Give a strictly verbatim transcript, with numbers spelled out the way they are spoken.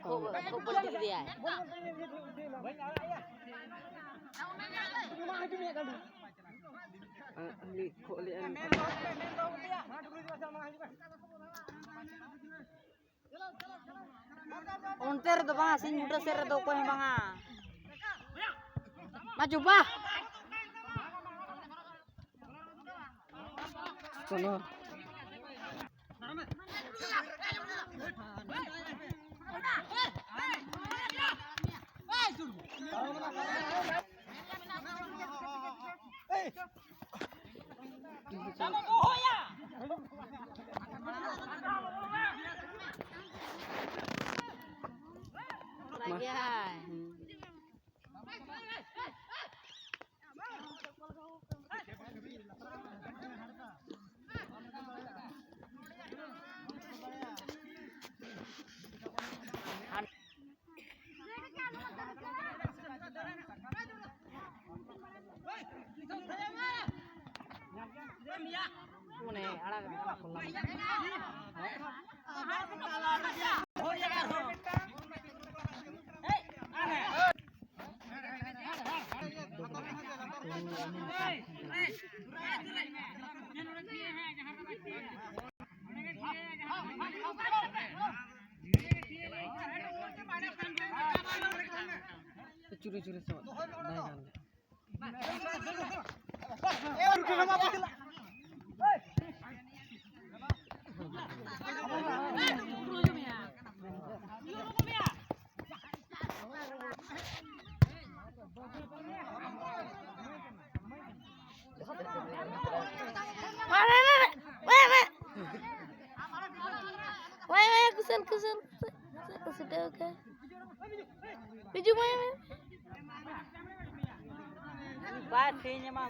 ᱠᱷᱩᱵ, ᱠᱷᱩᱵ ᱵᱟᱹᱲᱛᱤ ᱠᱮᱫᱮᱭᱟᱭ᱾ ᱚᱱᱛᱮ ᱨᱮᱫᱚ ᱵᱟᱝᱟ, ᱥᱤᱧ ᱵᱩᱴᱟᱹ ᱥᱮᱫ ᱨᱮᱫᱚ ᱚᱠᱚᱭ ᱦᱚᱸ ᱵᱟᱝᱟ᱾ ᱢᱟ ᱪᱩᱯᱟ᱾ ᱪᱚᱞᱚ᱾ ᱢᱟᱱᱮ ᱟᱲᱟᱜ, ᱟᱲᱟᱜ ᱠᱚ ᱞᱟᱜᱟᱜ᱾ ᱪᱩᱨᱩ ᱪᱩᱨᱩ ᱥᱚ ᱵᱟᱭ ᱜᱟᱱ ᱞᱮᱫ᱾ ᱠᱩᱥᱟᱹᱞ, ᱠᱩᱥᱟᱹᱞ, ᱠᱩᱥᱟᱹᱞ, ᱠᱩᱥᱟᱹᱞ, ᱠᱩᱥᱟᱹᱞ, ᱠᱩᱥᱟᱹᱞ, ᱠᱩᱥᱟᱹᱞ, ᱠᱩᱥᱟᱹᱞ, ᱠᱩᱥᱟᱹᱞ᱾ ᱦᱤᱡᱩᱜ ᱢᱮ᱾ ᱵᱟᱭ ᱛᱷᱤᱧ ᱮᱢᱟ᱾